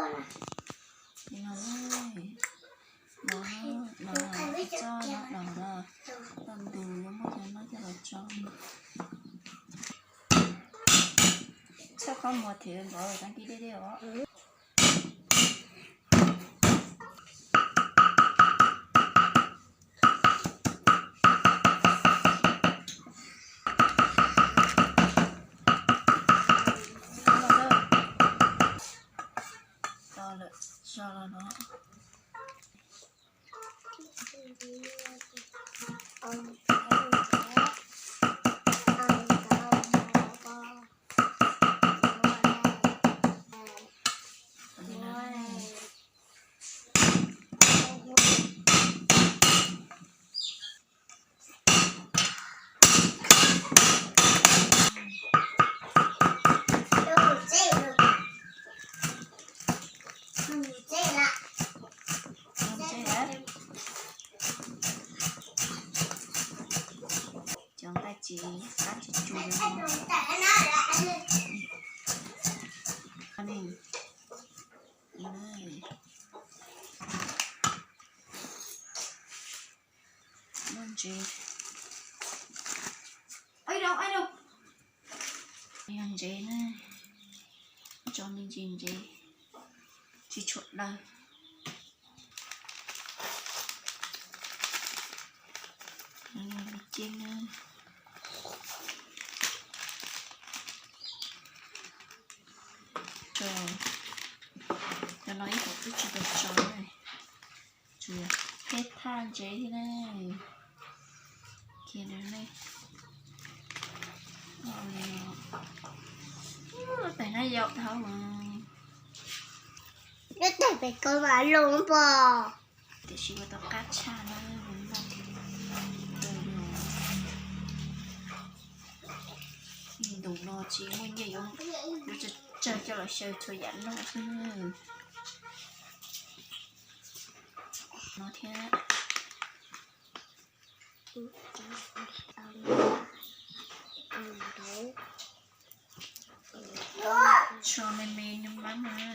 Li no, no, no, txoj no los, tau ntws yuav muab cov no coj los tso. Txhob kov muag thiab npawv, tag kis deb deb os. Tau lawm, tso los no. Cov nqaij tsis qab tsis tsuag li. Muaj ntsev, yog ntsev na, tso me ntsis ntsev, tsis tshua daws. Me ceeb na, tso, cov no ib qho twb tsis tau tso na, tsuas yog peb thaj ntsev thiab na. Kiag li no, pem no yau dhau mas. Lub teg pem koj mas loo pom. Tiam sis ua tau qab tshaj na, noj thiab. Ntu no tsis muaj nyiaj yuav, yuav tsawg tsawg coj los xyaw txhua yam noj xwb. No thiab. Tso me me nyob mab na.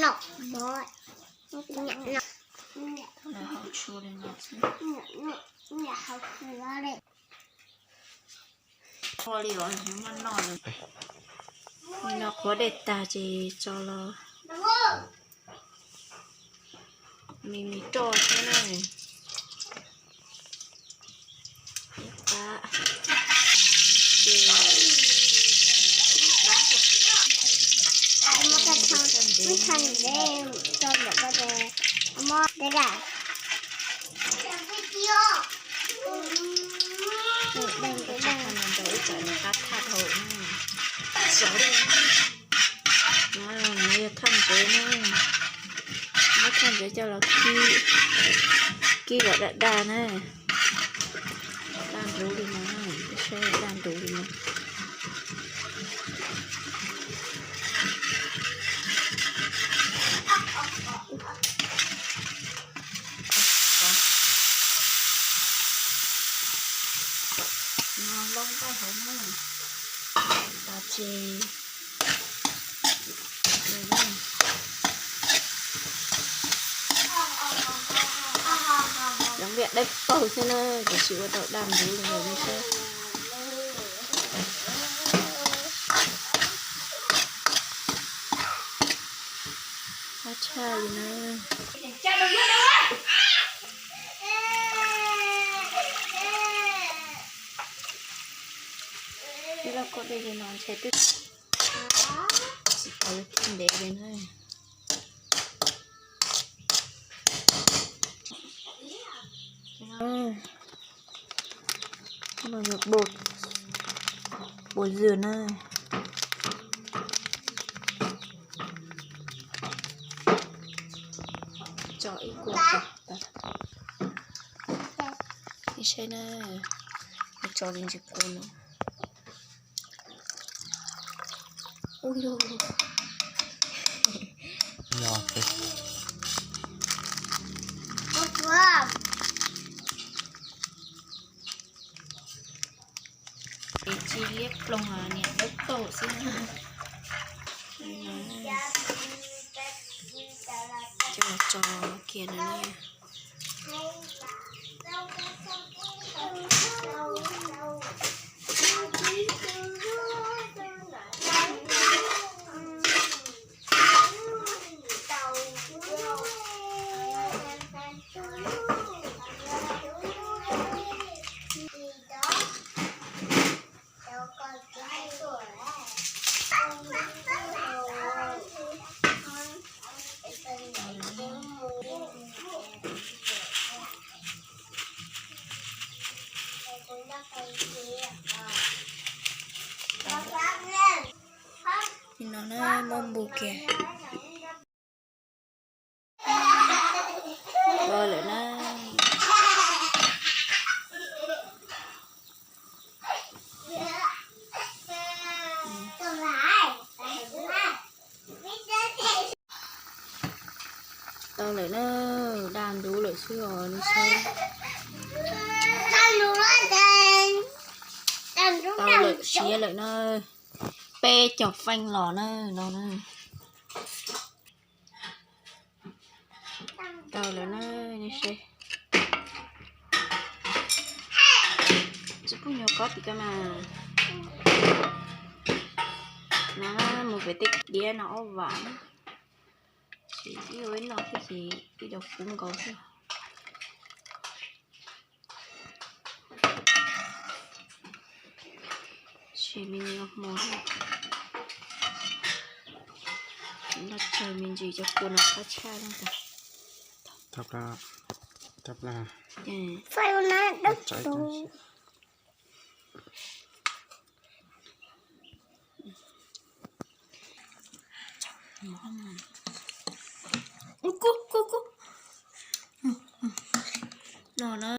Lawv hau tshua li no xwb. Ua li os, muaj noj lawm. Li no qhuav dej tag ces tso los me me roj thiab na. Ib qab ces muab tag tag ntev tso ntawm ko ces muab dej dam. Ntawm ib tsam nws qab thaj dhau. Xyov li, no yog thaj ntsev na, muab thaj ntsev coj los kib, kib kom daj daj na. Daj nruv li no, saib daj nruv li no. No loj nqaij hauv na, tas ces cov npiam dawb paug xwb na, tiam sis ua tau daj nruv li ntawd xwb. Qab tshaj li na. Ib lub koj dej li no ntshe twb tsis tau li thiaj ntev li na. Los yog bột, Puas zwg na. Tso ib kua pov tas. Saib na, tso li ntsis kua no. Ub yog. Ces tsis liab ploog niam dawb paug xwb na. Ces los tso kiag no na. Li no na, muab npu kiag. Tau lawm na. Tau lawm na, daj ntub lawm xwb os, nej saib. Tau lawm siav lawm na, peb cov feej los na no na. Tau lawm na, nej saib. Tsis pub nyuag kob tim ko mas. No mus pem tej diab no ob vam. Ces ib ua ib no xwb ces ib co kub nkaus xwb. Sim me ntsis hmo, noj tsawg me ntsis cov kua no qab tshaj no tas. No na,